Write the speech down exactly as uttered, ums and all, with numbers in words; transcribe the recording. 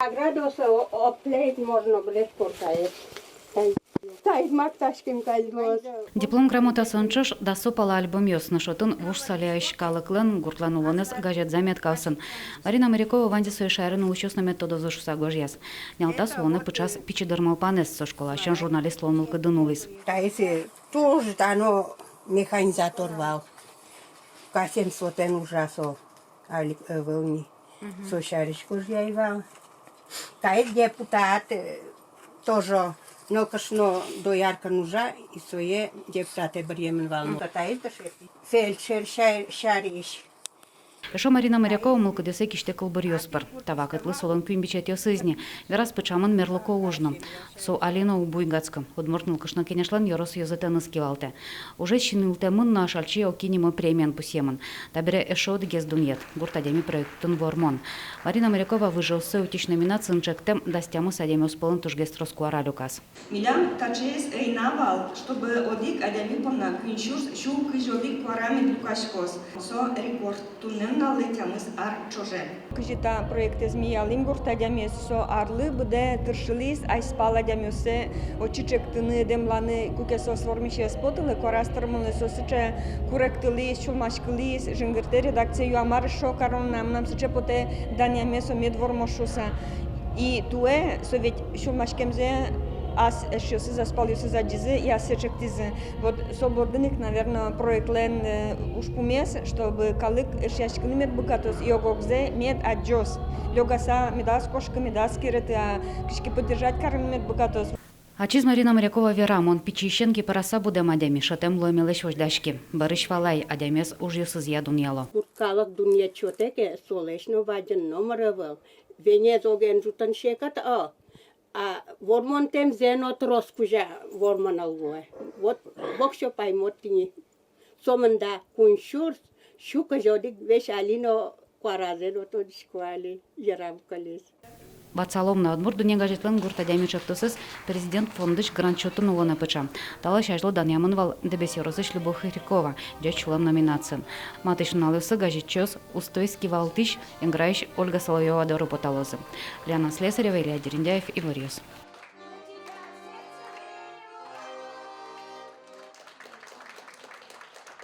Наградосы о-, оплеить можно было спортаец. Таиз мактаськем каллёс. Диплом грамотаосын ӵош дасо пала альбомъёс но, шотын «Вуж Саляысь калыклэн гуртлэн улонэз» газет заметкаосын. Марина Морякова ваньзэ сое шаерын улӥсьёс но мед тодозы шуыса гожъяз. Нялтас улонэ пыӵаз пичи дыр малпанэз, со школаысен журналист луон мылкыдын улӥз. Таиз туж дано механизатор вал. Касем слотэн ужа со. Али ӧвӧл ни. Мгм. Со сярысь гожъяй вал. Таиз депутат, э, тоже нылкышно дояркаын ужа, и сое депутатэ быръемын вал. Мгм. Таиз дышетӥ. Фельдшер ся-, сярысь. Эшшо Марина Морякова мылкыдъёсэ кисьтэ кылбуръёс пыр. Та вакытлы солэн куинь бичетъёсыз ни. Вераз, пыӵамын мерлыко уж но. Со али но уг буйгатскы. Удмурт нылкышно кенешлэн ёрос ёзэтэныз кивалтэ. Ужез синйылтэмын но Ашальчи Оки нимо премиен пусъемын. Табере эшшо одӥгез дунъет — «Гурт адями» проектын вормон. Марина Морякова выжыоссэ утись номинациын ӵектэм дас тямыс адямиос пӧлын тужгес трос куара люказ. Милям таӵеез ӧй на вал, чтобы одӥг адями понна куинь сюрс сю кызь одӥг куара мед люкаськоз. Со рекорд. Туннэ нуналлы тямыс ар ӵоже. Кызьы та проектэз ми ялӥм, «Гурт адямиез», со арлы быдэ тыршылӥз азьпал адямиоссэ отчы ӵектыны, дэмланы, куке соос вормисьёс потылэ, куараз тырмымлы, соос сыӵе куректылӥз, сюлмаськылӥз, жингыртэ редакцие, юа: мар эшшо кароно на, мынам сыӵе потэ данъяме, со мед вормоз шуыса. И туэ со ведь сюлмаськемзэ ас эшъёсыз, азьпалъёсыз адӟизы и ассэ ӵектӥзы. Вот со бордын ик, наверно, проектлэн, э, ужпумез, чтобы калык эшъяськыны мед быгатоз и ог-огзэ мед адӟоз. Лёгаса медаз кошкы, медаз кереты, а кызьы ке поддержать карыны мед быгатоз. Ачиз Марина Морякова вера: мон пичиысен кипыраса будэм адями, шӧтэм луэмелэсь возьдаськи. Бӧрысь валай: адямиез ужъёсызъя дунъяло. Гурт калык дунъет сётэ ке, солэсь но вадьын номыр ӧвӧл. Венез оген ӝутон секыт, о, а вормонтэмзэ но трос кузя вормоно луэ. Вот воксё паймод тӥни. Сомында куинь сюрс сю кызь одӥг, весь али но куаразэ но тодӥсько али, йырам кылиз. Ватсалом на, «Удмурт дунне» газетлэн «Гурт адями» ӵектосэз Президент фондысь грант сётон улонэ пыӵа. Талэсь азьло данъямын вал Дэбес ёросысь Любовь Хохрякова «Ӟеч сюлэм» номинациын. Матысь нуналъёсы газетчиос устоез кивалтӥсь, Эграысь Ольга Соловьёва доры поталозы. Лена Слесарева, Илья Дерендяев, «Иворъёс».